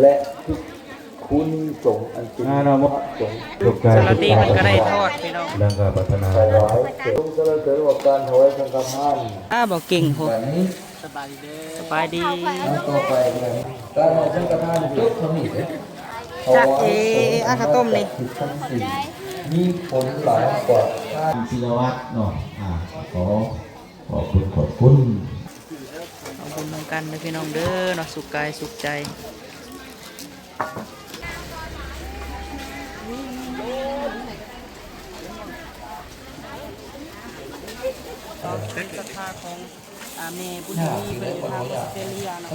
ແລະ ທຸກຄຸນສົງອັນເປັນພະສົງ ສາລະຕີເພິ່ນກໍໄດ້ທອດພີ່ນ້ອງ ແລ້ວກໍພັດທະນາ ສະເຫຼີມວ່າການຖວາຍສັງຄະທານ ອ້າ ບໍ່ເກັ່ງພຸ້ນ. ສະບາຍດີ ແລ້ວຕໍ່ໄປການຖວາຍສັງຄະທານຈົບເທົ່ານີ້ເດ້. ຈະເອ ອາ ເຂົ້າຕົ້ມນີ້ ມີຜົນຫຼາຍກວ່າທ່ານ ສິລະວັດເນາະ ອາ ຂໍ ຂອບຄຸນ ຂອບຄຸນ ເອົາບຸນນຳກັນເດີພີ່ນ້ອງເດີເນາະ ສຸກກາຍສຸກໃຈ. ເປັນສັດທາຂອງ ອາ ແມ່ບຸນທະວີ ເພິ່ນຢູ່ທາງອອສເຕຣເລຍເນາະ.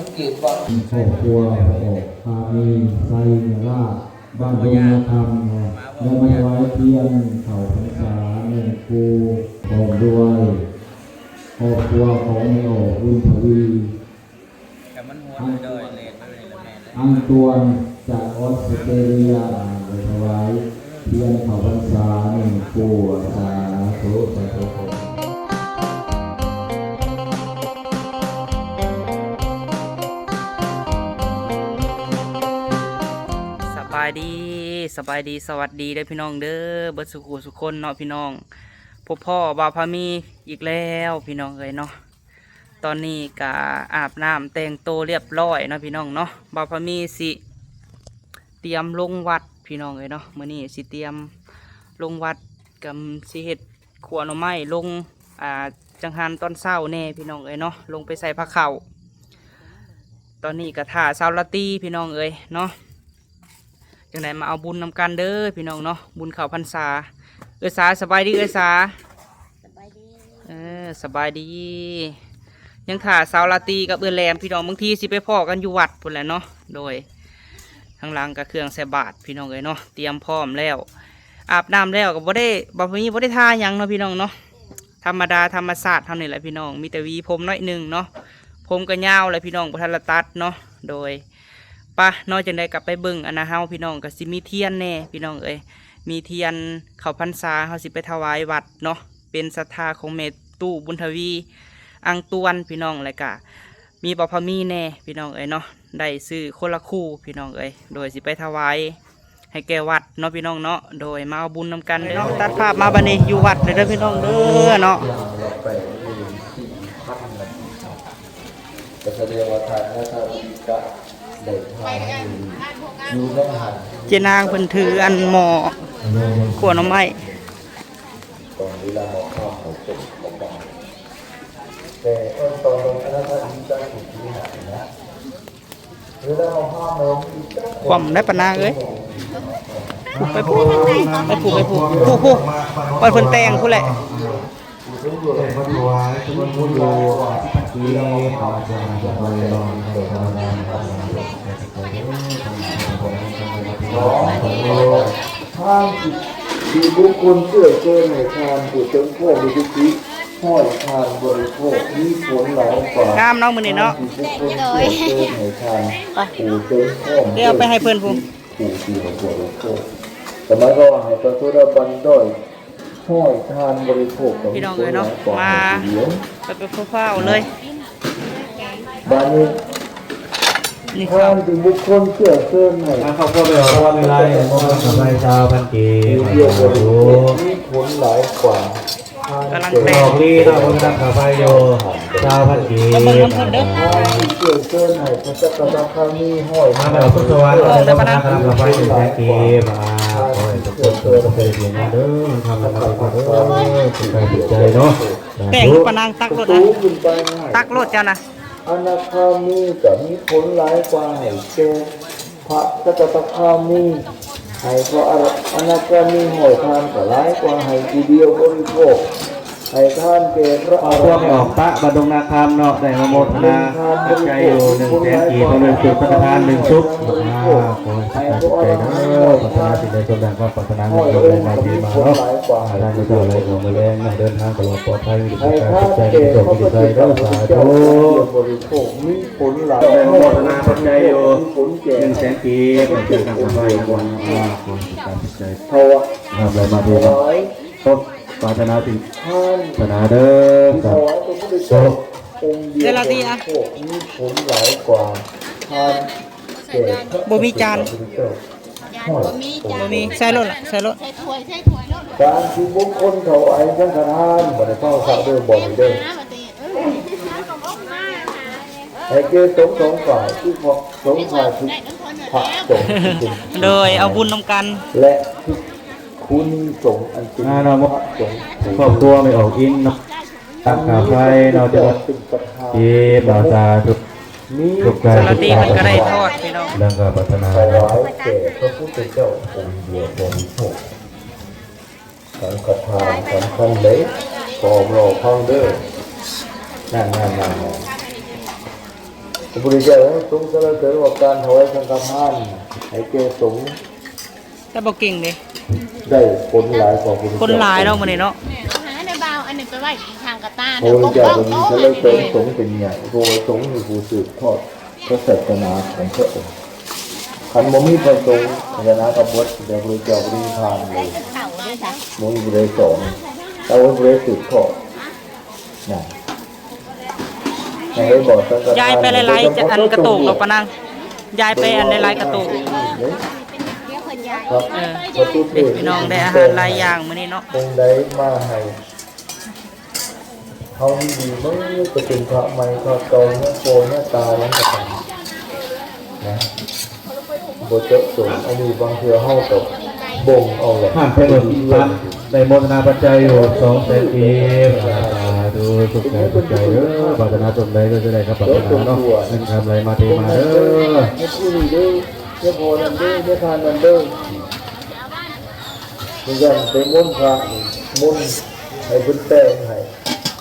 ຄອບຄົວອອກ ອາ ມີໄຊຍະລາດ ບ້ານດົງນາຄຳເນາະ ໄດ້ມາຖວາຍທຽນເຂົ້າພັນສາໜຶ່ງຄູ່ ພ້ອມດ້ວຍຄອບຄົວຂອງແມ່ອອກ ບຸນທະວີ ອັງຕວນ ຈາກອອສເຕຣເລຍ ໄດ້ຖວາຍທຽນເຂົ້າພັນສາໜຶ່ງຄູ່. ສາທຸ ສາທຸ. ສະບາຍດີ ສະບາຍດີ ສະຫວັດດີເດີພີ່ນ້ອງເດີ ເບິດສູ່ຜູ້ສູ່ຄົນເນາະພີ່ນ້ອງ. ພົບພໍ້ບ່າວພາມີອີກແລ້ວພີ່ນ້ອງເອີຍເນາະ. ຕອນນີ້ກະອາບນ້ຳແຕ່ງໂຕລຽບລ້ອຍເນາະພີ່ນ້ອງເນາະ. ບ່າວພາມີຊິຕຽມລົງວັດພີ່ນ້ອງເອີຍເນາະ. ມື້ນີ້ຊິຕຽມລົງວັດ ກະຊິເຮັດຂົ້ວໜໍ່ໄມ້ລົງ ອາ ຈັງຫັນຕອນເຊົ້າແນ່ພີ່ນ້ອງເອີຍເນາະ ລົງໄປໃສ່ພາເຂົ້າ. ຕອນນີ້ກະຖ້າສາວລາຕີພີ່ນ້ອງເອີຍເນາະ. ຈັ່ງໃດມາເອົາບຸນນຳກັນເດີພີ່ນ້ອງເນາະ ບຸນເຂົ້າພັນສາ. ເອື້ອຍສາ ສະບາຍດີເອື້ອຍສາ. ສະບາຍດີ ເອີ ສະບາຍດີ. ຍັງຖ້າສາວລາຕີກັບເອື້ອຍແຫຼມພີ່ນ້ອງ ບາງທີຊິໄປພໍ້ກັນຢູ່ວັດພຸ້ນແຫຼະເນາະ. ໂດຍ ທາງຫຼັງກະເຄື່ອງໃສ່ບາດພີ່ນ້ອງເອີຍເນາະ ຕຽມພ້ອມແລ້ວ ອາບນ້ຳແລ້ວກະບໍ່ໄດ້ ບໍ່ມີ ບໍ່ໄດ້ທາຫຍັງເນາະພີ່ນ້ອງເນາະ. ທຳມະດາທຳມະຊາດເຮົານີ້ແຫຼະພີ່ນ້ອງ ມີແຕ່ຫວີຜົມໜ້ອຍໜຶ່ງເນາະ ຜົມກະຍາວແຫຼະພີ່ນ້ອງ ບໍ່ທັນລະຕັດເນາະ. ໂດຍ ປະເນາະ ຈັ່ງໃດກະໄປເບິ່ງອັນນະເຮົາພີ່ນ້ອງ ກະຊິມີທຽນແນ່ພີ່ນ້ອງເອີຍ ມີທຽນເຂົ້າພັນສາ ເຮົາຊິໄປຖວາຍວັດເນາະ ເປັນສັດທາຂອງແມ່ຕູ້ບຸນທະວີ ອັງຕວນພີ່ນ້ອງ ແລະກະມີບ່າວພາມີແນ່ພີ່ນ້ອງເອີຍເນາະ. ໄດ້ຊື້ຄົນລະຄູ່ພີ່ນ້ອງເອີຍ ໂດຍຊິໄປຖວາຍ ໃຫ້ແກ່ວັດເນາະພີ່ນ້ອງເນາະ. ໂດຍ ມາເອົາບຸນນຳກັນເດີ. ຕັດພາບມາບາດນີ້ຢູ່ວັດເລີຍເດີພີ່ນ້ອງເດີເນາະ. ກະສະແດງວ່າທ່ານນາທາບຸລິກະໄດ້ພາຢູ່ໃນຫັນ ເຈນາງເພິ່ນຖືອັນໝໍ້ຂົ້ວໜໍ່ໄມ້ ຕອນເວລາເຮົາຂ້າມເຮົາຕົກເຮົາບັງ ແຕ່ເອີ້ນຕອນນັ້ນນາທາບຸລິກະຖືທີ່ຫັນນະ. ຄວ່ຳໄດ້ປານາເອີຍ ໄປພຸ້ນ ໄປພຸ້ນ ໄປພຸ້ນ ໄປພຸ້ນ ໄປເພິ່ນແຕ່ງພຸ້ນແຫຼະ. ມາຖວາຍເປັນບຸນຢູ່ທີ່ພັນກີບ ຂອງອາຈານ ຈາກໂຮງຮຽນ ທານທີ່ບຸກຄົນເຊື້ອເຊີນໃຫ້ທານຜູ້ເຖິງພ້ອມດ້ວຍທິດ ຫ້ອຍທານບໍລິໂພກມີຜົນຫຼາຍກວ່າ ງາມເນາະມື້ນີ້ເນາະ ທີ່ບຸກຄົນເຊື່ອເຊີນໃຫ້ທານຜູ້ເຖິງພ້ອມ ເດີ ເອົາໄປໃຫ້ເພິ່ນພຸ້ນ ຜູ້ດຽວບໍລິໂພກ. ສະໄໝກໍວ່າໃຫ້ພະໂສດາບັນດ້ອຍ ຫ້ອຍທານບໍລິໂພກກໍມີຜົນຫຼາຍກວ່າ ມາ ໃຫ້ຜູ້ດຽວ ໄປ ໄປຟ້າວໆເລີຍ. ບາດນີ້ ນີ້ ທ່ານທີ່ບຸກຄົນເຊື່ອເຊີນໃຫ້ ທາງຄອບຄົວແມ່ອອກ ມີລາຍ ມອບເງິນເຂົ້າໄປຊາວພັນກີບ ຜູ້ດຽວບໍລິໂພກມີຜົນຫຼາຍກວ່າ ກຳລັງແຕກ ອອກລີເນາະ ເພິ່ນຮັບຄ່າໄຟຢູ່ຊາວພັນກີບ ມາເບິ່ງນຳກັນເດີ ເພື່ອເຊີນໃຫ້ພະສັກກະດາຄາມີ ຮ້ອຍ ມາແລ້ວ ພຸດສະຫວັນ ເອີ ແລ້ວກໍມາຮັບຄ່າໄຟ ໜຶ່ງແສນກີບ ມາ ຂໍໃຫ້ທຸກຄົນປະສົບຄວາມສຳເລັດເດີ ທຳນຳເດີ ສຸກກາຍສຸກໃຈເນາະ. ແຕ່ງປານາງ ຕັກໂລດນະ ຕັກໂລດເຈົ້ານະ. ອະນາຄາມີກໍມີຜົນຫຼາຍກວ່າໃຫ້ແກ່ພະສັກກະຕະຄາມີ ໃຫ້ພະອະນາຄາມີຮ້ອຍທ່ານກໍຫຼາຍກວ່າໃຫ້ຜູ້ດຽວບໍລິໂພກ ໃຫ້ທານແກ່ພະອະລະຫັນ ພວກອອກປະ ບ້ານດົງນາຄຳເນາະ ໄດ້ອະນຸໂມທະນາປັດໄຈຢູ່ໜຶ່ງແສນກີບ ເພື່ອເປັນສຸກສັງຄະທານໜຶ່ງສຸກ ອາ ຂໍໃຫ້ສຸກໃຈເດີ ປາດຖະໜາສິ່ງໃດສົມດັ່ງຄວາມປາດຖະໜາ ເງິນທອງໄຫຼມາເທມາເນາະ ທາງເຈົ້າໄຫຼຫຼວງມາແລງເນາະ ເດີນທາງຕະຫຼອດປອດໄພ ມີແຕ່ສຸກກາຍສຸກໃຈ ມີແຕ່ໂຊກມີແຕ່ໄຊເດີ ສາທຸ. ມີຜົນຫຼາຍ ໄດ້ອະນຸໂມທະນາປັດໄຈຢູ່ໜຶ່ງແສນກີບ ເພື່ອເປັນການສະບາຍກ່ອນ ອາ ຂໍໃຫ້ສຸກກາຍສຸກໃຈ ເພາະວ່າ ນຳໄຫຼມາເທມາ ປາດຖະໜາສິ່ງ ປາດຖະໜາເດີ ສາທຸ. ເວລາທີ່ ມີຜົນຫຼາຍກວ່າທ່ານ ບໍ່ມີຈານ ບໍ່ມີ ໃສ່ໂລດລະ ໃສ່ໂລດ ໃສ່ຖ້ວຍ ໃສ່ຖ້ວຍໂລດ ການທີ່ບຸກຄົນຖວາຍສັງຄະທານ ບໍ່ໄດ້ເຝົ້າສັກເດີ ບໍ່ໄດ້ເດີ ໃຫ້ແກ່ສົງສອງຝ່າຍ ຄືພະສົງຝ່າຍທີ່ພະສົງ ໂດຍເອົາບຸນນຳກັນ ແລະ ພິກຂຸນີສົງອັນເປັນພະສົງ ຄອບຄົວແມ່ອອກອິນເນາະ ຕັ້ງຄ່າໄຟເນາະ ຈັງຫວັດເກມເນາະ ສາທຸ ທຸກກາຍ ສາລະຕີເພິ່ນກໍໄດ້ທອດພີ່ນ້ອງ ແລ້ວກໍປາຖະໜາເນາະ ຖວາຍແດ່ພະພຸດທະເຈົ້າອົງດຽວບໍ່ມີພວກ ສັງຄະທານສຳຄັນເດ້ ຂໍເວົ້າຟັງເດີ ນັ້ນໆໆ ພະພຸດທະເຈົ້າຊົງສັນລະເສີນວ່າການຖວາຍສັງຄະທານໃຫ້ແກ່ສົງ ແຕ່ບໍ່ເກັ່ງເດ້ ໄດ້ຜົນຫຼາຍກວ່າພຸດທະເຈົ້າ ຄົນຫຼາຍເນາະມື້ນີ້ເນາະ ແມ່ນ ເອົາໃຫ້ໄດ້ບ່າວ ອັນນີ້ໄປໄວ້ທາງກະຕ່ານ ພະພຸດທະເຈົ້າເພິ່ນມີສະເລີງເສີມສົງເປັນໃຫຍ່ ເພາະວ່າສົງມີຜູ້ສືບທອດພະສາສະໜາຂອງພະອົງ ຄັນບໍ່ມີພະສົງ ສາສະໜາກໍໝົດ ແຕ່ພະພຸດທະເຈົ້າບໍ່ໄດ້ຜ່ານເລີຍ ບໍ່ມີຜູ້ໃດສອນ ແຕ່ວ່າຜູ້ໃດສືບທອດນະ ຢາຍໄປຫຼາຍໆ ອັນກະໂຕກດອກປານາງ ຢາຍໄປອັນຫຼາຍໆກະໂຕກ ເອີ ເດັກພີ່ນ້ອງໄດ້ອາຫານຫຼາຍຢ່າງມື້ນີ້ເນາະ ອົງໃດມາໃຫ້ເຮົາດີໆ ເໝິດ ຈະເປັນພະໃໝ່ພະເກົ່າ ເນຍພໍ່ເນຍຕາຫຍັງກໍຕາມນະ ບໍ່ເຈາະຈົງ ອັນນີ້ບາງເທື່ອເຮົາກໍບົ່ງເອົາແຫຼະ ຂ້າມໄປເບິ່ງ ໄດ້ໂມທະນາປັດໄຈຢູ່ ສອງແສນກີບ ສາທຸ ຂອບໃຈ ຂອບໃຈເດີ ປາຖະໜາຕົວໃດກໍຈະໄດ້ ຄຳປາຖະໜາເນາະ ເງິນຄຳໄຫຼມາເທມາເດີ ເຮັດຜູ້ນີ້ເດີ ເຮັດພໍ່ນັ້ນເດີ ເຮັດທ່ານນັ້ນເດີ ເພິ່ນກໍໄປມົນພະ ມົນໃຫ້ເພິ່ນແຕ່ງໃຫ້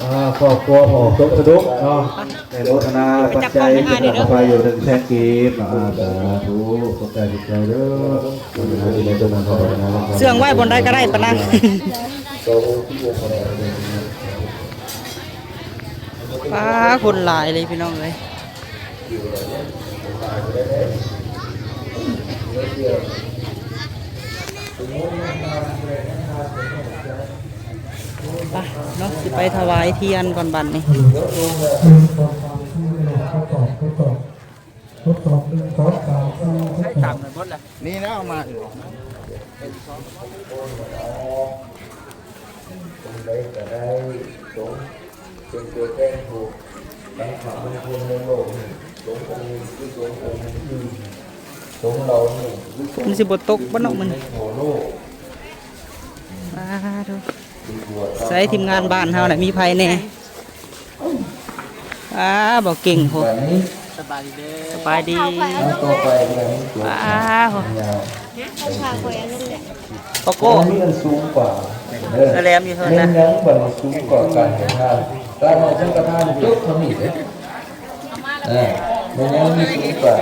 ອ່າ ຄອບຄົວພໍ່ສົງສະດຸກເນາະ ໄດ້ໂມທະນາປັດໄຈ ເປັນກະໄຟຢູ່ ໜຶ່ງແສນກີບເນາະ ອ່າ ສາທຸ ຂອບໃຈ ຂອບໃຈເດີ ເຊື່ອງໄວ້ບ່ອນໃດກໍໄດ້ປານາງ ປ້າ ຄົນຫຼາຍເລີຍພີ່ນ້ອງເອີຍ ໄປເນາະ ຊິໄປຖວາຍທຽນກ່ອນບັດນີ້ ນີ້ນະ ເອົາມາ ຄົນໃດກໍໄດ້ ສົງເປັນຕົວແທນຜູ້ສັງຄະມຸງຄຸນໃນໂລກນີ້ ສົງອົງນີ້ຄືສົງອົງອື່ນ ສົງເຫຼົ່ານີ້ຄືສົງ ມັນຊິບໍ່ຕົກບໍ່ເນາະມື້ນີ້ ໃນທົ່ວໂລກ ສາທຸ ໃສທີມງານບ້ານເຮົານະ ມີໃຜແດ່? ອ້າ ບໍ່ເກັ່ງໂພດ ສະບາຍດີເດີ ສະບາຍດີ ຕໍ່ໄປແມ່ນຕົວ ອ້າ ໂພ ພໍ່ໂກ້ ມີອັນສູງກວ່າເດີ ສະແຫຼມຢູ່ເທິງນະ ແມ່ນຫຍັງບັດນີ້ສູງກວ່າການໃຫ້ທານ ການໃຫ້ສັງຄະທານຈົບເທົ່ານີ້ເດ້ ເອີ ແມ່ນຫຍັງມີສູງກວ່າ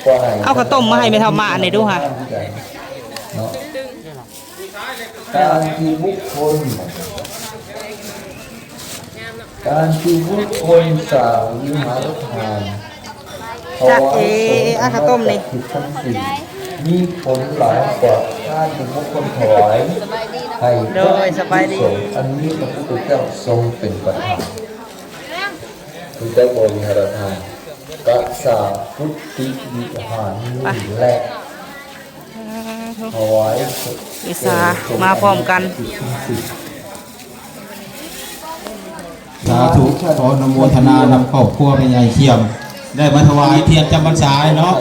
ກວ່າໃຫ້ ເອົາເຂົ້າຕົ້ມມາໃຫ້ແມ່ເຖົ້າໝ້ານີ້ດູຫາ ເນາະ ການທີ່ບຸກຄົນ ການທີ່ບຸກຄົນສ້າງວິຫານທານ ຈະເອ ອາ ເຂົ້າຕົ້ມນີ້ ມີຜົນຫຼາຍກວ່າການທີ່ບຸກຄົນຖວາຍໃຫ້ ໂດຍ ສະບາຍດີ ອັນມີພະພຸດທະເຈົ້າຊົງເປັນປະທານ ເພິ່ນຈັກບໍ່ວິຫານທານ ກະສ້າງກຸຕິວິຫານນີ້ແຫຼະ ຖວາຍ ວິຊາ ມາພ້ອມກັນ ສາທຸ ຂໍອະນຸໂມທະນານຳຄອບຄົວແມ່ໃຫຍ່ຂຽມ ໄດ້ມາຖວາຍທຽນຈຳພັນສາເນາະ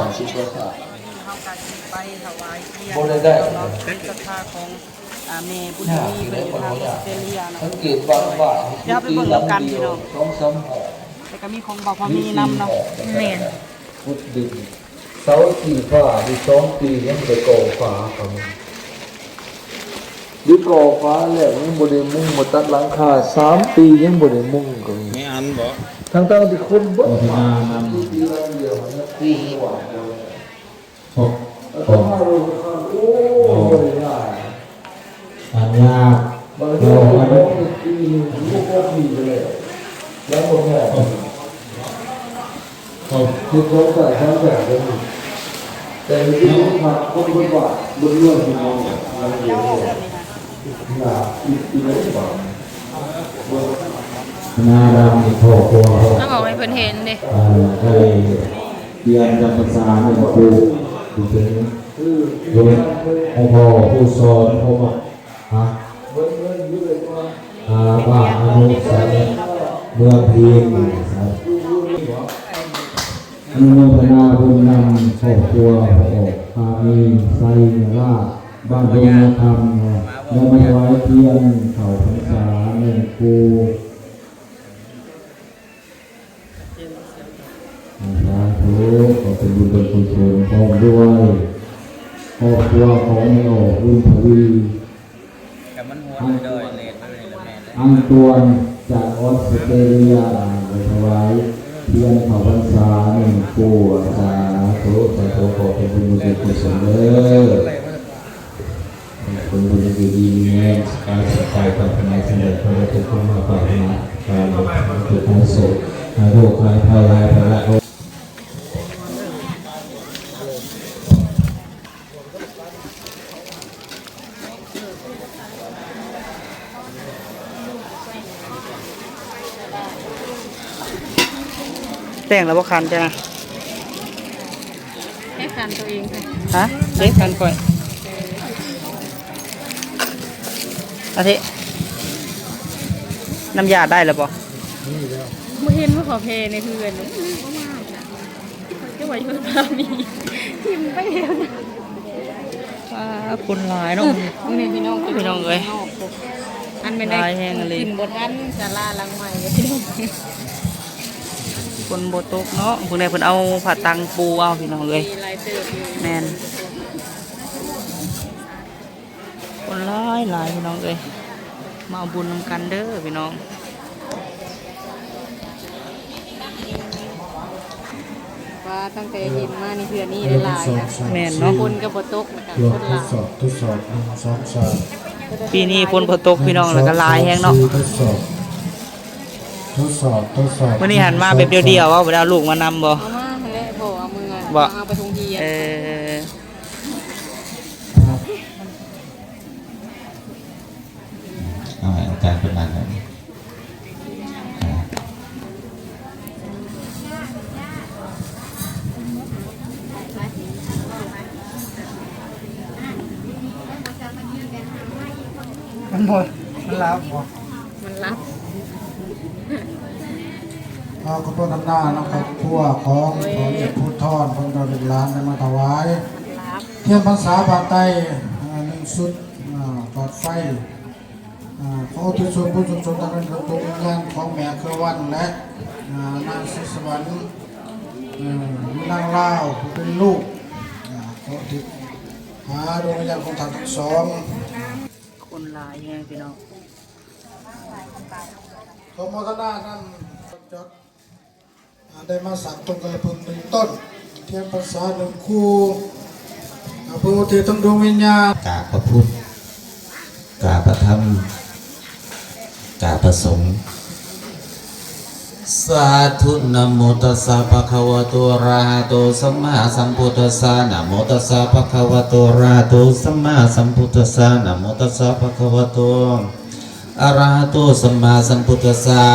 ບໍ່ໄດ້ໄດ້ ເປັນສັດທາຂອງ ອ່າ ແມ່ບຸນທະວີ ເພິ່ນຢູ່ທາງອອສເຕຣເລຍເນາະ ສັງເກດວ່າ ວ່າ ດຽວເຮົາໄປເບິ່ງນຳກັນພີ່ນ້ອງ ສອງສາມຫ້ອງ ແລ້ວກໍມີຂອງບ່າວພາມີນຳເນາະ ແມ່ນ ຂຸດດິນ ເສົາຊີ້ຟ້າຢູ່ສອງປີຍັງບໍ່ໄດ້ກໍ່ຝາເຂົາ ຫຼືກໍ່ຝາແລ້ວຍັງບໍ່ໄດ້ມຸງ ບໍ່ຕັດຫຼັງຄາ ສາມປີຍັງບໍ່ໄດ້ມຸງກໍມີ ແມ່ອັນບໍ ທັງໆທີ່ຄົນເບິດບ້ານ ຢູ່ປີຫຼັງດຽວຫັ້ນນະ ໂອ້ ໂອ້ ອັນຍາກ ບາງທີກໍບໍ່ໄດ້ຕີ ມັນບໍ່ພໍດີເລີຍ ຍັງບໍ່ພໍ ເຂົາເຮັດສອງສາຍສາມສາຍກໍມີ ແຕ່ໃນທີ່ພັກຄົນເບິດບ້ານເບິດເມືອງ ພີ່ນ້ອງ ໜ້າອິດອີ່ຫຼີບາດ ນາດຳຄອບຄົວ ເອົາອອກໃຫ້ເພິ່ນເຫັນເດ້ ເອີ ໄດ້ ຮຽນຈຳພັນສາໃຫ້ຄູ ຜູ້ເປັນ ໂດຍ ໃຫ້ພໍ່ຜູ້ສອນ ພໍ່ ຮະ ອ່າ ບ້ານອະນຸສາວ ເມືອງພີນ ອະນຸໂມທະນາບຸນນຳຄອບຄົວພໍ່ອອກ ພາມີ ໄຊຍະລາດ ບ້ານດົງນາຄຳ ໄດ້ມາຖວາຍທຽນເຂົ້າພັນສາແມ່ຄູ. ສາທຸ ຂໍເປັນບຸນເປັນກຸສົນ ພ້ອມດ້ວຍຄອບຄົວຂອງແມ່ອອກ ບຸນທະວີ ອັງຕວນ ຈາກອອສເຕຣເລຍ ໄດ້ຖວາຍທຽນເຂົ້າພັນສາແມ່ຄູ ສາທຸ ສາທຸ ຂໍເປັນບຸນເປັນກຸສົນເດີ. ໃຫ້ຄົນຢູ່ດີມີແຮງ ກາຍສະກາຍປາດຖະໜາສິ່ງໃດ ຂໍໃຫ້ສົມຄວາມປາດຖະໜາ ການທຸກໂສກ ໂລກໄພໄພ ໄພລະໂລກ. ແຕ່ງແລ້ວບໍ່ຄັນເຈົ້ານະ? ໃຫ້ຄັນຕົວເອງ ຮະ? ເດ້ ຄັນຂ້ອຍ ອາທິ ນ້ຳຢາໄດ້ແລ້ວບໍ່? ບໍ່ເຫັນວ່າເຂົາແຜ່ໃນເຮືອນ ຈະວ່າຢູ່ພາມີ ຖິ້ມໄປແລ້ວນະ. ອ່າ ຄົນຫຼາຍເນາະ ອືມ ນີ້ພີ່ນ້ອງ ພີ່ນ້ອງເອີຍ ອັນແມ່ນໄດ້ ຫຼາຍແຮງອີ່ຫຼີ ຂຶ້ນບໍ່ທັນ ສາລາຫຼັງໃໝ່ ພີ່ນ້ອງ ຝົນບໍ່ຕົກເນາະ. ເພິ່ນໄດ້ ເພິ່ນເອົາຜ້າຕັງປູເອົາ ພີ່ນ້ອງເອີຍ ມີຫຼາຍເຕີບຢູ່ ແມ່ນ ຄົນຫຼາຍໆ ພີ່ນ້ອງເອີຍ ມາເອົາບຸນນຳກັນເດີພີ່ນ້ອງ. ວ່າຕັ້ງແຕ່ເຫັນມານີ້ ເທື່ອນີ້ຫຼາຍໆ ແມ່ນເນາະ ຝົນກໍບໍ່ຕົກ ແລ້ວກໍຄົນຫຼາຍ ທົດສອບ ທົດສອບ ໜຶ່ງ ສອງ ສາມ ປີນີ້ຝົນບໍ່ຕົກພີ່ນ້ອງ ແລ້ວກໍຫຼາຍແຮງເນາະ ທົດສອບ ທົດສອບ ທົດສອບ ມື້ນີ້ຫັ້ນມາແບບດຽວໆ ເອົາ ບໍ່ໄດ້ເອົາລູກມານຳບໍ່? ເອົາມາຫັ້ນແຫຼະ ບໍ່ເອົາເມືອ ບໍ່ ເອົາໄປໂຮງຮຽນ ເອີ. ເອົາໃຫ້ອາຈານເພິ່ນນັ່ງກ່ອນ ອ່າ ມັນບໍ່ ມັນຫຼັບບໍ່? ມັນຫຼັບ ຂໍຂອບຄຸນນຳໜ້ານຳຄອບຄົວຂອງພໍ່ຫຼຽນພູທອນ ຂອງເຈົ້າລູກຫຼານໄດ້ມາຖວາຍທຽນພັນສາຜ້າໄຕ ເອີ ໜຶ່ງຊຸດ ເອີ ຫຼອດໄຟ ເອີ ຂໍອຸທິດສ່ວນບຸນສ່ວນກຸສົນທາງດ້ານດວງວິນຍານຂອງແມ່ເຄືອວັນ ແລະ ເອີ ນາງສີສະຫວັນ ເອີ ນາງລາວຜູ້ເປັນລູກ ເອີ ຂໍອຸທິດຫາດວງວິນຍານຂອງທ່ານທັງສອງ. ຄົນຫຼາຍແຮງພີ່ນ້ອງ ຂໍໂມທະນານຳ ຈັດ ໄດ້ມາສ້າງຕົ້ນກາລະພຶກໜຶ່ງຕົ້ນ ທຽນພັນສາໜຶ່ງຄູ່ ເພື່ອອຸທິດທັງດວງວິນຍານ ກາບພະພຸດ ກາບພະທຳ ກາບພະສົງ. ສາທຸ ນະໂມຕັດສະ ພະຄະວະໂຕ ອະລະຫະໂຕ ສຳມາສຳພຸດທັດສະ ນະໂມຕັດສະ ພະຄະວະໂຕ ອະລະຫະໂຕ ສຳມາສຳພຸດທັດສະ ນະໂມຕັດສະ ພະຄະວະໂຕ ອະລະຫະໂຕ ສຳມາສຳພຸດທັດສະ.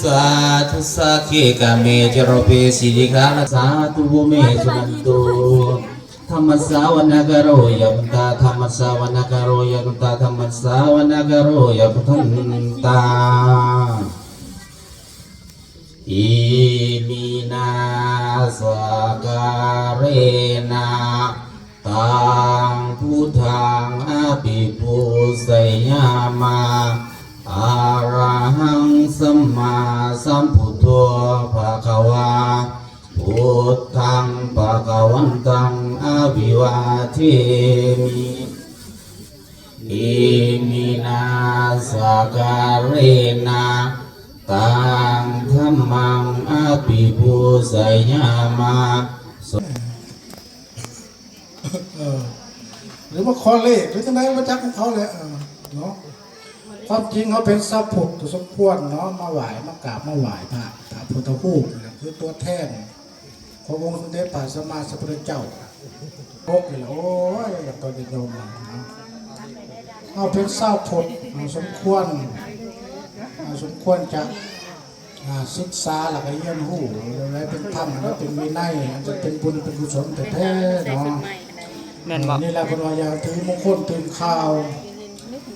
ສາທຸ ສັກເກ ກາເມ ຈະໂລ ເປ ສິລິກາລະ ສາທຸ ໂວ ເມ ສຸນັນຕຸ ທຳມັດສາວະນາກາໂລ ຍະມັນຕາ ທຳມັດສາວະນາກາໂລ ຍະມັນຕາ ທຳມັດສາວະນາກາໂລ ຍະມັນຕາ. ອິມິນາ ສັກກາເຣນະ ຕັງ ພຸດທັງ ອະພິປູຊະຍາມະ ອະລະຫັງ ສຳມາສຳພຸດໂທ ພະຄະວາ ພຸດທັງ ພະຄະວັນຕັງ ອະພິວາເທມິ ອິມິນາ ສັກກາເຣນະ ຕັງ ທຳມັງ ອະພິປູຊະຍາມະ. ເອີ ຫຼືວ່າຂໍເລກ ຫຼືຈັ່ງໃດ ບໍ່ຈັກຂອງເຂົາແຫຼະ ເອີ ເນາະ. ຄວາມຈິງເຮົາເປັນຊາວພຸດກໍສົມຄວນເນາະ ມາໄຫວ້ ມາກາບ ມາໄຫວ້ພະ ພະພຸດທະຮູບນີ້ແຫຼະ ຄືຕົວແທນຂອງອົງສົມເດັດພະສຳມາສຳພຸດທະເຈົ້າ ປົກນີ້ແຫຼະ. ໂອ້ຍ ຕອນຍາດໂຍມເນາະ ເຮົາເປັນຊາວພຸດ ເຮົາສົມຄວນ ເຮົາສົມຄວນຈະ ອ່າ ສຶກສາ ແລ້ວກໍຮຽນຮູ້ ແລ້ວເປັນທຳ ແລ້ວເປັນວິໄນ ອັນຈະເປັນບຸນເປັນກຸສົນແທ້ໆເນາະ. ແມ່ນບໍ່? ນີ້ແຫຼະ ເພິ່ນວ່າຢ່າຖືມົງຄຸນຕື່ມຂ່າວ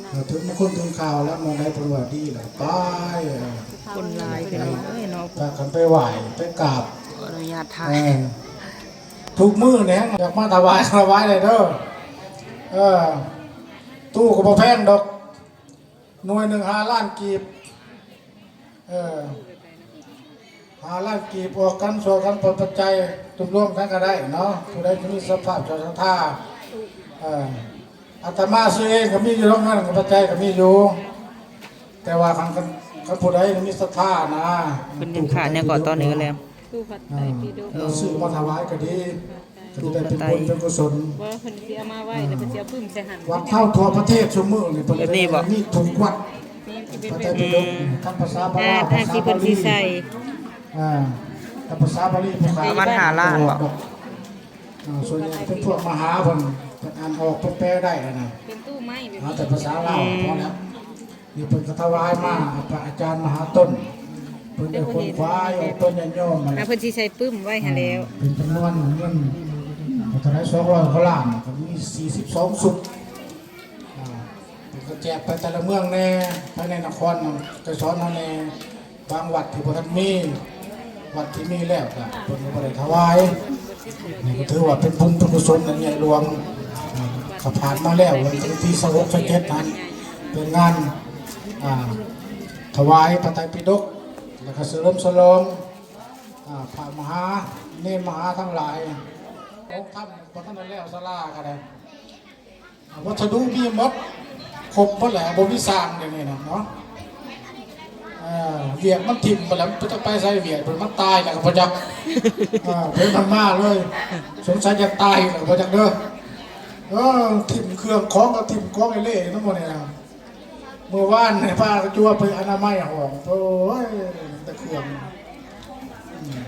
ເອີ ຖືມົງຄຸນຕື່ມຂ່າວ ແລ້ວເມື່ອໃດເພິ່ນວ່າດີແລ້ວໄປ ຄົນຫຼາຍພີ່ນ້ອງເອີຍເນາະ ພາກັນໄປໄຫວ້ໄປກາບ ຂໍອະນຸຍາດຖ່າຍ ເອີ ທຸກມື້ນີ້ຢາກມາຖວາຍ ຖວາຍໄດ້ເດີ ເອີ ຕູ້ກໍບໍ່ແພງດອກ ໜ່ວຍໜຶ່ງຫ້າລ້ານກີບ ເອີ ຫ້າລ້ານກີບ ອອກກັນຊ່ວຍກັນເປັນປັດໄຈ ລວມໆກັນກໍໄດ້ເນາະ ຜູ້ໃດທີ່ມີສະພາບເຈົ້າສັດທາ ເອີ ອາດຕະມາຊື້ເອງກໍມີຢູ່ດອກ ເງິນກັບປັດໄຈກໍມີຢູ່ ແຕ່ວ່າຄັນ ຄັນ ຄັນຜູ້ໃດມີສັດທານະ ເພິ່ນຍັງຂາດຫຍັງເກາະຕອນນີ້ກໍແລ້ວ ຕູ້ພະໄຕປິດົກ ເອີ ຊື້ມາຖວາຍກໍດີ ກໍຈະໄດ້ເປັນບຸນເປັນກຸສົນ ບໍ່ ເພິ່ນຊິເອົາມາໄວ້ ແລ້ວເພິ່ນຊິເອົາປຶ້ມໃສ່ຫັ້ນ ວັດເຮົາທົ່ວປະເທດຊຸມມື້ນີ້ ເພິ່ນ ແບບນີ້ບໍ່? ມີທຸກວັດ ພະໄຕປິດົກ ອືມ ທັງພາສາບາລາ ອ່າ ພາສາບາລີ ອ່າ ທັງພາສາບາລີ ພາສາ ປະມານຫ້າລ້ານບໍ່? ອ່າ ສ່ວນໃຫຍ່ເປັນພວກມະຫາເພິ່ນ ເພິ່ນອ່ານອອກ ເພິ່ນແປໄດ້ຫັ້ນນະ ເປັນຕູ້ໄມ້ແບບນີ້ ເອົາແຕ່ພາສາລາວ ອືມ ພໍແລ້ວ. ນີ້ເພິ່ນກໍຖວາຍມາ ພະອາຈານມະຫາຕົ້ນ ເພິ່ນໄດ້ຂົນຂວາຍອອກ ເພິ່ນຍາດໂຍມ ອ່າ ເພິ່ນຊິໃສ່ປຶ້ມໄວ້ຫັ້ນແຫຼ້ວ ເປັນຈຳນວນເງິນ ເທົ່າໃດ ສອງຮ້ອຍກວ່າລ້ານ ກໍມີສີ່ສິບສອງຊຸດ ອ່າ ເພິ່ນກໍແຈກໄປແຕ່ລະເມືອງແດ່ ພາຍໃນນະຄອນໄກສອນເຮົາແດ່ ບາງວັດທີ່ບໍ່ທັນມີ ວັດທີ່ມີແລ້ວກໍເພິ່ນກໍບໍ່ໄດ້ຖວາຍ ນີ້ກໍຖືວ່າເປັນບຸນເປັນກຸສົນອັນໃຫຍ່ຫຼວງ ກໍຜ່ານມາແລ້ວ ວັນທີຊາວຫົກ ຊາວເຈັດຫັ້ນ ເປັນງານ ອ່າ ຖວາຍພະໄຕປິດົກ ແລ້ວກໍສະເຫຼີມສະຫຼອງ ອ່າ ພະມະຫາ ເນນມະຫາທັງຫຼາຍ ອົງທຳບໍ່ທັນໄດ້ແລ້ວ ສາລາກໍໄດ້ ວັດສະດຸມີໝົດ ຄົບໝົດແຫຼະ ບໍ່ມີສ້າງດຽວນີ້ນະເນາະ ເອີ ວຽກມັນຖິ້ມໄປແລ້ວ ມັນຈະໄປໃສວຽກ ມັນຕາຍແລ້ວກໍບໍ່ຈັກ ເອີ ເພິ່ນມັນມາເລີຍ ສົງໄສຈະຕາຍແລ້ວກໍບໍ່ຈັກເດີ ເອີ ຖິ້ມເຄື່ອງຂອງກໍຖິ້ມກອງເລໆນຳໝົດນີ້ນະ ມື້ວານນີ້ພາກັນຈົວໄປອະນາໄມຫ້ອງ ໂອ້ຍ ແຕ່ເຄື່ອງ ອືມ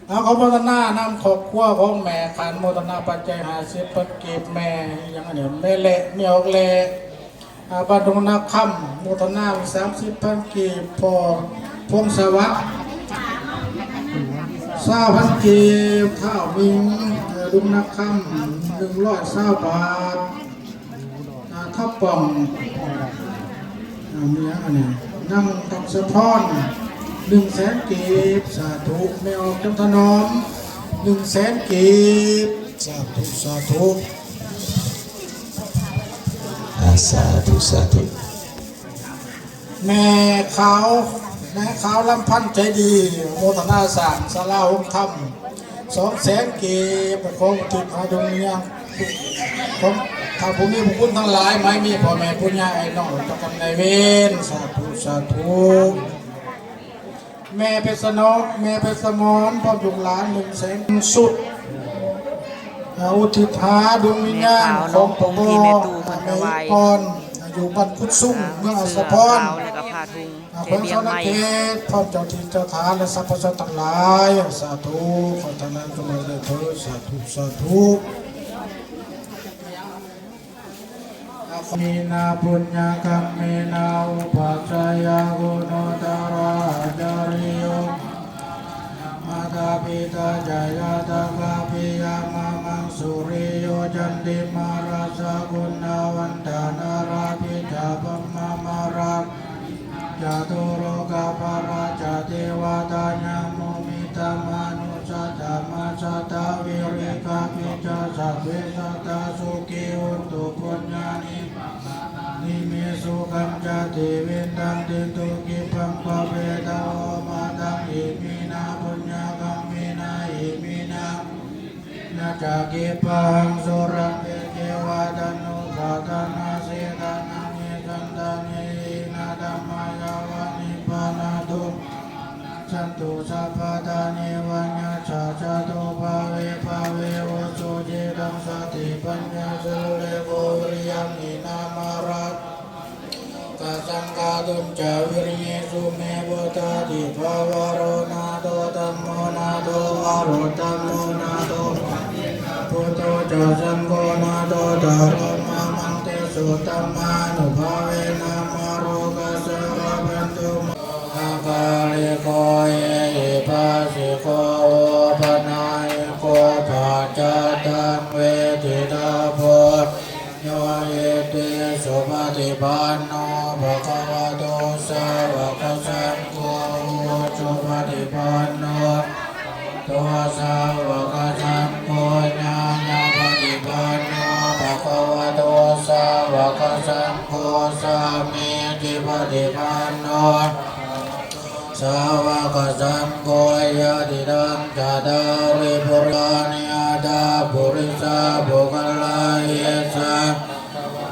ເອົາ ຂໍໂມທະນານຳຄອບຄົວຂອງແມ່ຂັນ ໂມທະນາປັດໄຈຫ້າສິບພັນກີບ ແມ່ຫຍັງອັນນີ້ ແມ່ແລະ ແມ່ອອກແລະ ອ່າ ບ້ານດົງນາຄຳ ໂມທະນາສາມສິບພັນກີບ ພໍ່ພົງສະຫວັດ ຊາວພັນກີບ ທ້າວມິງ ເອີ ດົງນາຄຳ ໜຶ່ງຮ້ອຍຊາວບາດ. ອ່າ ທັບປ່ອງ ອ່າ ມີຫຍັງອັນນີ້ ນາງຄຳສະພອນ ໜຶ່ງແສນກີບ ສາທຸ ແມ່ອອກຈຳຖະໜອມ ໜຶ່ງແສນກີບ ສາທຸ ສາທຸ ອ່າ ສາທຸ ສາທຸ. ແມ່ຂາວ ແມ່ຂາວລຳພັນໃຈດີ ໂມທະນາສ້າງສາລາໂຮງທຳ ສອງແສນກີບ ຂໍອຸທິດໃຫ້ດວງວິນຍານຂອງທ່ານຜູ້ມີພະຄຸນທັງຫຼາຍ ໝາຍມີພໍ່ແມ່ປູ່ຍ່າອ້າຍນ້ອງເຈົ້າກຳນາຍເວນ ສາທຸ ສາທຸ. ແມ່ເພັດສະໜອມ ແມ່ເພັດສະໝອນ ພ້ອມລູກຫຼານ ໜຶ່ງແສນຊຸດ ອາ ອຸທິດຫາດວງວິນຍານຂອງພໍ່ ແມ່ອີ່ປອນ ຢູ່ບ້ານກຸດສຸງ ເມືອງອັດສະພອນ ແຂວງສະຫວັນນະເຂດ ພ້ອມເຈົ້າຖິ່ນເຈົ້າຖານ ແລະ ສັບພະສັດທັງຫຼາຍ ສາທຸ ຂໍທານນັ້ນຈົ່ງໄດ້ເທີ້ນ ສາທຸ ສາທຸ. ເມນາ ປຸນຍະກັມເມນາ ອຸປັດຊະຍະກຸນຸດຕະຣາອາຈາລິໂຍ ມາຕາປິຕາຈາຍາຕາຄາ ປິຍະມະມັງສຸລິໂຍ ຈັນຕິມາຣາຊະກຸນນະວັນຕາ ນາຣາພິດຈາ ບະມະມາຣາ ຈະຕຸໂລກາພະລາຊາເທວະຕາ ຍະໂມມິດຕະມະນຸດສະທຳມະສະຕາ ວິຣິຄະປິດຈາ ສັບເພສັດຕາ ສຸຂີໂຫນຕຸ ປຸນຍານິ ມິເມ ສຸຂັງຈະຕິວິນດານຕິ ທຸກຂິພັງ ພະເວທະໂອ ມາຕັງ ອິມິນາ ປຸນຍະກັມມິນາ ອິມິນາ ນະຈະກິບປະຫັງ ສຸລັງ ເພເກວະ ຕັນໂນ ປາທະນາ ເສທະນາ ເມ ສັນຕາເນ ອີນະ ທຳມາ ຍາວະ ນິບບານາໂຕ ມາ ມານັງ ສັນຕຸ ສັບພະທາ ເນ ວະ ຍະ ສາ ສະ ໂຕ ພາ ເວ ພາ ເວ ໂອ ສຸ ຈິ ຕັງ ສະ ຕິ ປັນ ຍາ ສະ ໂລ ເລ ໂກ ວິ ຣິ ຍັງ ຫິ ນາ ມາ ຣາ ກະ ສັງ ຄາ ຕຸນ ຈາ ວິ ຣິ ເຍ ສຸ ເມ ພຸດທາ ທິ ພາ ວະ ໂຣ ນາ ໂທ ທຳ ໂມ ນາ ໂທ ວະ ໂຣ ທຳ ໂມ ນາ ໂທ ພະ ເທ ນາ ພຸດໂທ ຈາ ສັງ ໂຄ ນາ ໂທ ທາ ໂຣ ມະ ມັງ ເຕ ສຸ ທຳ ມາ ນຸ ພາ ເວ ນາ ມາ ໂຣ ກະ ສາ ກະ ພັນ ຕຸ ມະ ຫາ ກາ ຕັງ ເວທິຕາໂພ ໂຍ ອິຕິ ສຸປະຕິປັນໂນ ພະຄະວະໂຕ ສາວະກະສັງໂຄ ອຸຈຸປະຕິປັນໂນ ໂຕ ສາວະກະສັງໂຄ ຍາຍະປະຕິປັນໂນ ພະຄະວະໂຕ ສາວະກະສັງໂຄ ສາມີຈິປະຕິປັນໂນ ສາວະກະສັງໂຄ ຍະຕິດຳ ຈະຕາລິ ປຸຣານິ ອັດຖະ ປຸລິສະ ປຸກຄະລາ ເອສະ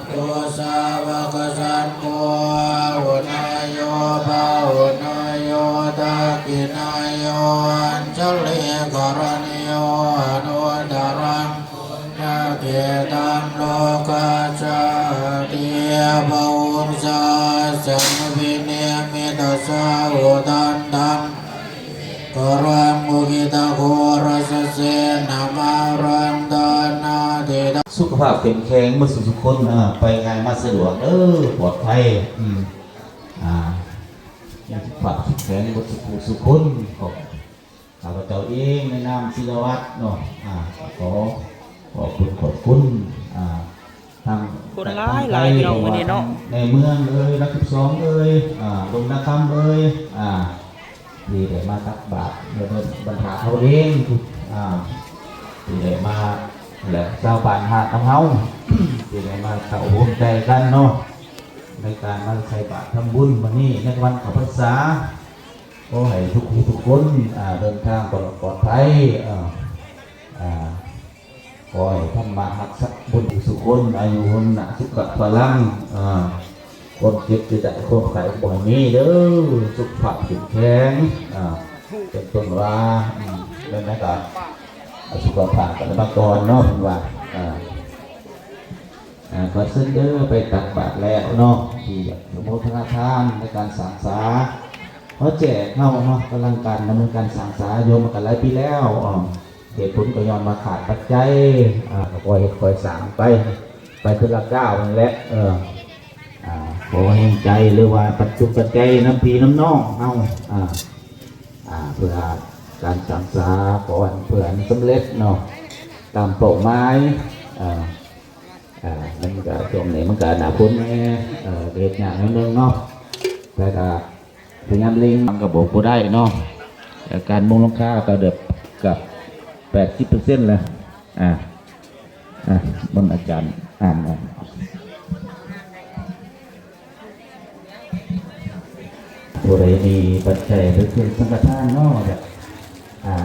ໂຕ ສາວະກະສັງໂຄ ອາຫຸເນໂຍ ປາຫຸເນໂຍ ທັກຂິເນໂຍ ອັນຊະລີກະລະນິໂຍ ອະນຸດຕະຣັງ ຍະເກຕັງ ໂລກັດສາຕິ ພະອຸສາສະນະວິນິມມິດຕະສາໂຫຕັນຕັງ ກະລັງ ໂອກິຕະໂຄຣະສະເສນະມາລັງ ຕານາຕິຕາ ສຸຂະພາບເຂັ້ມແຂງໝົດສຸກໆຄົນ ອາ ໄປງ່າຍມາສະດວກເດີ ປອດໄພ ອືມ ອາ ສຸຂະພາບເຂັ້ມແຂງໝົດສຸກໆຄົນ ຂໍ ຂ້າພະເຈົ້າເອງໃນນາມສິລະວັດເນາະ ອາ ຂໍຂອບຄຸນ ຂອບຄຸນ ອາ ທາງ ຄົນຫຼາຍໆ ພີ່ນ້ອງມື້ນີ້ເນາະ ໃນເມືອງເອີຍ ຫຼັກສິບສອງເອີຍ ອາ ດົງນາຄຳເອີຍ ອາ ທີ່ໄດ້ມາຕັກບາດ ແລະ ບັນດາເຮົາເອງ ອາ ທີ່ໄດ້ມາ ແລະ ຊາວບ້ານຮາກຂອງເຮົາ ທີ່ໄດ້ມາເຂົ້າຮ່ວມໃຈກັນເນາະ ໃນການມາໃສ່ບາດທຳບຸນມື້ນີ້ ໃນວັນເຂົ້າພັນສາ. ຂໍໃຫ້ທຸກຜູ້ທຸກຄົນ ອາ ເດີນທາງປອດ ປອດໄພ ເອີ ອາ ຂໍໃຫ້ທຳມະຮັກສາບຸນສຸຄົນ ອາຍຸວັນນະສຸຂະພະລັງ ອາ ຄວາມເຈັບຈະໄດ້ ຄວາມໄຂ້ບໍ່ໃຫ້ມີເດີ ສຸຂະພາບເຂັ້ມແຂງ ອາ ເປັນຕົ້ນວ່າ ອືມ ແມ່ນກະ ອາ ສຸຂະພາບກັນມາກ່ອນເນາະ ເພິ່ນວ່າ ອາ ອາ ຂໍເຊີນເດີ ໄປຕັກບາດແລ້ວເນາະ ທີ່ຢາກອະນຸໂມທະນາທານໃນການສ້າງສາ ເຮົາແຈກເຮົາເນາະ ກຳລັງການດຳເນີນການສ້າງສາຢູ່ມາກັນຫຼາຍປີແລ້ວ ເຫດຜົນກໍຍ້ອນວ່າຂາດປັດໄຈ ອາ ກໍຄ່ອຍເຮັດຄ່ອຍສ້າງໄປ ໄປເທື່ອລະກ້າວນັ້ນແຫຼະ ເອີ ອາ ຂໍແຮງໃຈ ຫຼືວ່າປັດຈຸກປັດໄຈນຳພີ່ນຳນ້ອງເຮົາ ອາ ອາ ເພື່ອການສ້າງສາ ຂໍໃຫ້ ເພື່ອໃຫ້ມັນສຳເລັດເນາະ ຕາມເປົ້າໝາຍ ອາ ອາ ມັນກະ ຊ່ວງນີ້ມັນກະໜ້າຝົນແດ່ ເອີ ເຮັດຍາກໜ້ອຍໜຶ່ງເນາະ ແຕ່ກະພະຍາຍາມເລັ່ງ ມັນກະບໍ່ ບໍ່ໄດ້ເນາະ ແລະ ການມຸງຫຼັງຄາກະແບບ ກະແປດສິບເປີເຊັນແລ້ວ ອາ ອາ ເບິ່ງອາຈານອ່ານເອົາ ຜູ້ໃດມີປັດໄຈ ຫຼື ເຄື່ອງສັງຄະທານເນາະ ອາ ອາ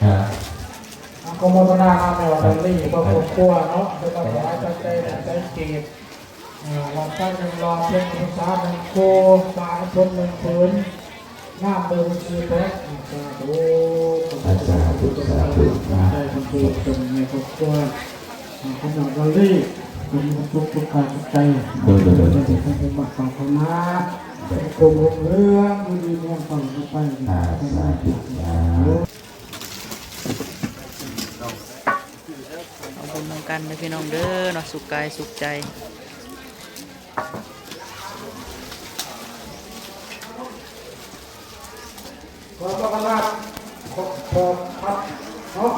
ອາ ຂໍໂມທະນານຳແມ່ວານລີ ຄອບຄົວເນາະ ເພິ່ນມາຖວາຍປັດໄຈ ປັດໄຈກີບ ອາ ຫຼອດໄຟໜຶ່ງຫຼອດ ທຽນພັນສາໜຶ່ງຄູ່ ສາຍຝົນໜຶ່ງຜືນ ນ້ຳດື່ມສີ່ແພັກ ສາທຸ ສາທຸ ສາທຸ ໃຫ້ຄອບຄົວຂອງນ້ອງມາລີ ເປັນສຸກສຸກກາຍສຸກໃຈ ໂດຍ ໂດຍ ໂດຍ ໃຫ້ສົມບັດປາດຖະໜາ ສົມຄວາມຮຸ່ງເຮືອງ ຢູ່ດີມີແຮງ ຕະຫຼອດໄປ ສາທຸ ສາທຸ. ເອົາບຸນນຳກັນເດີພີ່ນ້ອງເດີເນາະ ສຸກກາຍສຸກໃຈ ຂໍຕ້ອນຮັບ ຂອບ ຂອບ ເນາະ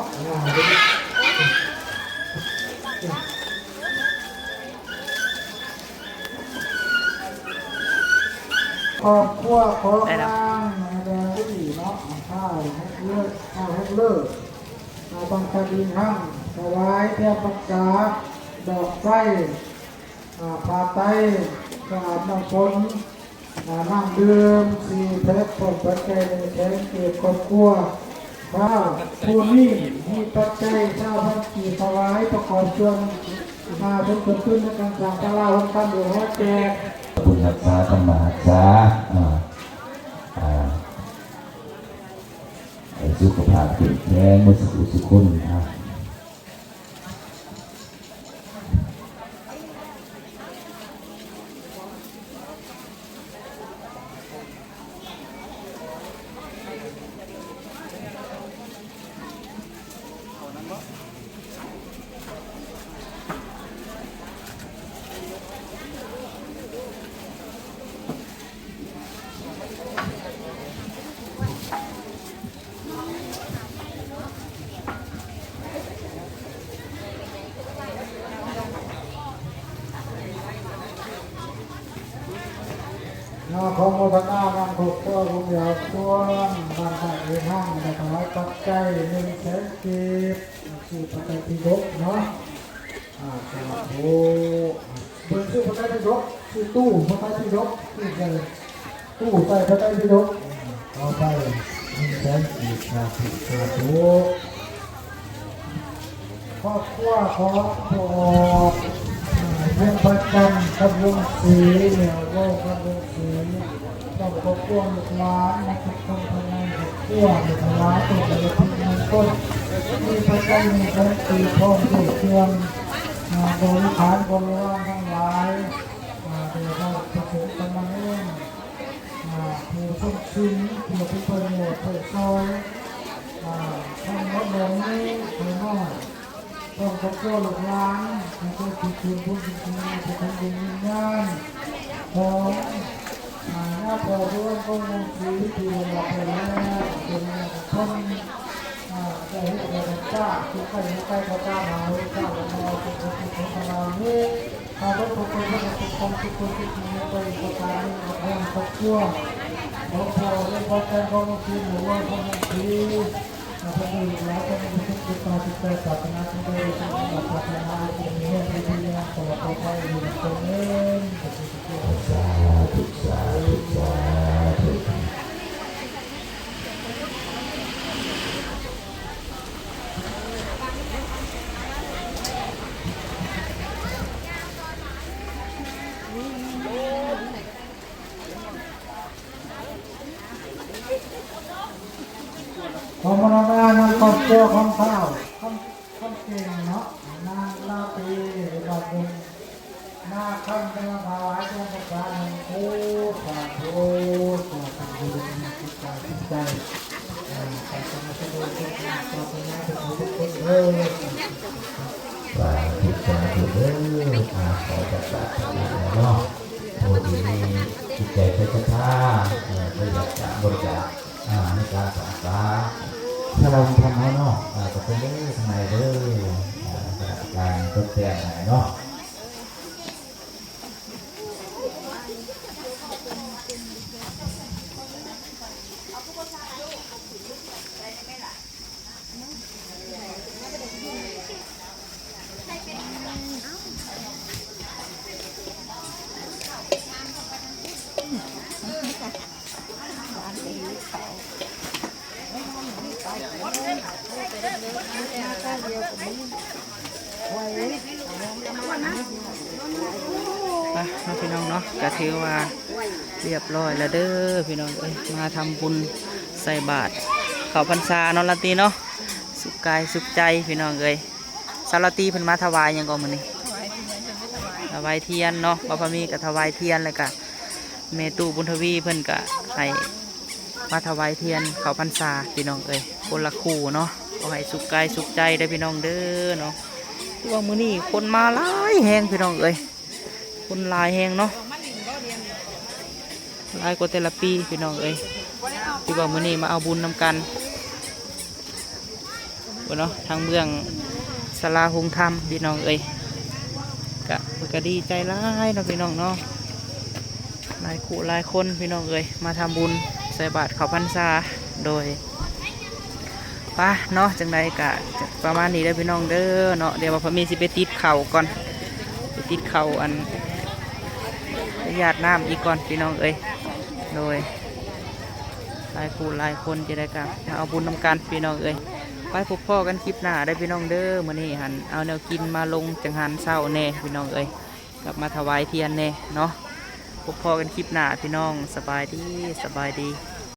ຄອບຄົວຂອງນາງ ແດງລີເນາະ ທ້າວເຮັດເລີ ທ້າວເຮັດເລີ ບ້ານທ່າດິນຮັງ ຖວາຍທຽນພັນສາ ດອກໄຟ ອາ ຜ້າໄຕ ເຄື່ອງອາບນ້ຳຝົນ ອາ ນ້ຳດື່ມສີ່ແພັກ ພ້ອມປັດໄຈໜຶ່ງແສນກີບ ຄອບຄົວ ເຮົາຜູ້ນີ້ມີປັດໄຈຊາວພັນກີບ ຖວາຍປະກອບສ່ວນ ອາ ເປັນຕົ້ນທຶນໃນການສ້າງສາລາໂຮງທານ ໂດຍເຮົາແຈກ ບຸນຮັກສາ ທຳມະຮັກສາ ອາ ອາ ໃຫ້ສຸຂະພາບເຂັ້ມແຂງໝົດສຸຄົນ ອາ. ເ ເນາະ ຂໍໂມທະນານຳຄອບຄົວບຸນຍອດສວນ ບ້ານທ່າເອຮັງ ໄດ້ຖວາຍປັດໄຈໜຶ່ງແສນກີບ ຊື້ພະໄຕປິດົກເນາະ ອາ ສາທຸ ເພິ່ນຊື້ພະໄຕປິດົກ ຊື້ຕູ້ພະໄຕປິດົກ ຊື້ໃສ່ຕູ້ໃສ່ພະໄຕປິດົກ ຂໍໄປໜຶ່ງແສນກີບ ສາທຸ ສາທຸ. ຄອບຄົວຂອງພໍ່ອອກ ເອີ ວຽງພະຈັນ ກັບວງສີ ແມ່ອອກ ກັບວງສີ ພ້ອມຄອບຄົວລູກຫຼານ ມາທຸກຄົນພາຍໃນຄອບຄົວ ໄດ້ຖວາຍຕົ້ນໄມ້ພະມຸງຄຸນ ມີພະໄຕມີຂອງຕີຂອງຢູ່ເຄື່ອງ ອາ ບໍລິຂານບໍລິວານທັງຫຼາຍ ອາ ໂດຍເພາະພະສົງສາມະເນນ ອາ ຜູ້ຊົງສິນ ເພື່ອເປັນປະໂຫຍດໃຊ້ຊ່ອຍ ອາ ທັງໝົດແລ້ວນີ້ ຂ້ານ້ອຍ ພ້ອມຄອບຄົວລູກຫຼານ ຂໍເຊີນຜູ້ມີບຸນຄຸນ ຜູ້ມີບຸນວິນຍານ ຂອງ ອາ ຍາພໍ່ດວງ ຂອງວົງສີ ທີ່ໄດ້ຮັບໄປແລ້ວ ເປັນແມ່ຂອງເພິ່ນ ອາ ໄດ້ເຮັດໃຫ້ເພິ່ນຊາ ທີ່ໃກ້ໃນໃກ້ກໍຕາມ ຫາເຮັດຊາ ແລະ ມາເອົາເປັນບຸນກຸສົນຂອງເຮົານີ້ ຂ້າພະເຈົ້າ ເພື່ອຄວາມສຸກຄວາມສຸກຄວາມສຸກໃນໄປອີກປະການໜຶ່ງ ກັບທາງຄອບຄົວ ຂອງພໍ່ ແລະ ພໍ່ແມ່ຂອງລຸງຊີ ຫຼືວ່າຂອງລຸງຊີ ຂ້າພະເຈົ້າລູກຫຼານ ຂໍໃຫ້ມີຄວາມສຸກກາຍສຸກໃຈ ປາດຖະໜາສິ່ງໃດ ສົມຫວັງປາດຖະໜາ ຈົ່ງມີແຮງ ຢູ່ດີມີແຮງ ຕະຫຼອດປອດໄພ ຢູ່ນຳກັນເທີ້ນ ສາທຸ ສາທຸ ສາທຸ. ຂໍມາລະນານຳຄອບຄົວຂອງທ້າວ ຄຳ ຄຳເກັ່ງເນາະ ນາງລາຕີ ຫຼືວ່າເປັນ ນາຄຳ ໄດ້ມາຖວາຍແຕ່ງພາສາໜຶ່ງຄູ່ ສາທຸ ຂໍໃຫ້ຢູ່ດີມີແຮງ ສຸກກາຍສຸກໃຈ ເອີ ປາດຖະໜາສິ່ງໃດສົມຫວັງປາດຖະໜາທຸກຄົນເທີ້ນ ສາທຸ ສາທຸເດີ ອາ ຂໍຈັດປາດຖະໜາເນາະ ຜູ້ທີ່ມີຈິດໃຈໃຈສັດທາ ເອີ ບໍ່ຢາກຈະ ບໍ່ຢາກ ອາ ໃນການສ້າງສາສາລາໂຮງທຳເຮົາເນາະ ອາ ກໍເປັນເດີທາງໃນເດີ ອາ ການຕົກແຕ່ງໃຫ້ເນາະ. ໄປເນາະພີ່ນ້ອງເນາະ ກະຖືວ່າລຽບຮ້ອຍແລ້ວເດີພີ່ນ້ອງເອີຍ ມາທຳບຸນໃສ່ບາດເຂົ້າພັນສາເນາະ ລາຕີເນາະ ສຸກກາຍສຸກໃຈພີ່ນ້ອງເອີຍ. ສາວລາຕີເພິ່ນມາຖວາຍຫຍັງກໍມື້ນີ້? ຖວາຍທຽນເນາະ ບ່າວພາມີກໍຖວາຍທຽນ ແລ້ວກະແມ່ຕູ້ບຸນທະວີເພິ່ນກະໃຫ້ມາຖວາຍທຽນເຂົ້າພັນສາພີ່ນ້ອງເອີຍ ຄົນລະຄູ່ເນາະ ຂໍໃຫ້ສຸກກາຍສຸກໃຈເດີພີ່ນ້ອງເດີເນາະ. ຄືວ່າມື້ນີ້ຄົນມາຫຼາຍແຮງພີ່ນ້ອງເອີຍ ຄົນຫຼາຍແຮງເນາະ ຫຼາຍກວ່າແຕ່ລະປີພີ່ນ້ອງເອີຍ ທີ່ວ່າມື້ນີ້ມາເອົາບຸນນຳກັນ ພຸ້ນເນາະ ທາງເບື້ອງສາລາໂຮງທຳພີ່ນ້ອງເອີຍ ກະ ເພິ່ນກະດີໃຈຫຼາຍເນາະພີ່ນ້ອງເນາະ ຫຼາຍຄູ່ຫຼາຍຄົນພີ່ນ້ອງເອີຍ ມາທຳບຸນໃສ່ບາດເຂົ້າພັນສາ ໂດຍ ປະເນາະ ຈັ່ງໃດກະປະມານນີ້ເດີພີ່ນ້ອງເດີເນາະ ດຽວບ່າວພາມີຊິໄປຕິດເຂົ້າກ່ອນ ໄປຕິດເຂົ້າ ອັນ ໄປຢາດນ້ຳອີກກ່ອນພີ່ນ້ອງເອີຍ ໂດຍ ຫຼາຍຄູ່ຫຼາຍຄົນ ຈັ່ງໃດກະມາເອົາບຸນນຳກັນພີ່ນ້ອງເອີຍ ໄປພົບພໍ້ກັນຄລິບໜ້າເດີພີ່ນ້ອງເດີ. ມື້ນີ້ຫັ້ນເອົາແນວກິນມາລົງຈັງຫັນເຊົ້າແດ່ພີ່ນ້ອງເອີຍ ກັບມາຖວາຍທຽນແດ່ເນາະ ພົບພໍ້ກັນຄລິບໜ້າພີ່ນ້ອງ ສະບາຍດີ ສະບາຍດີ.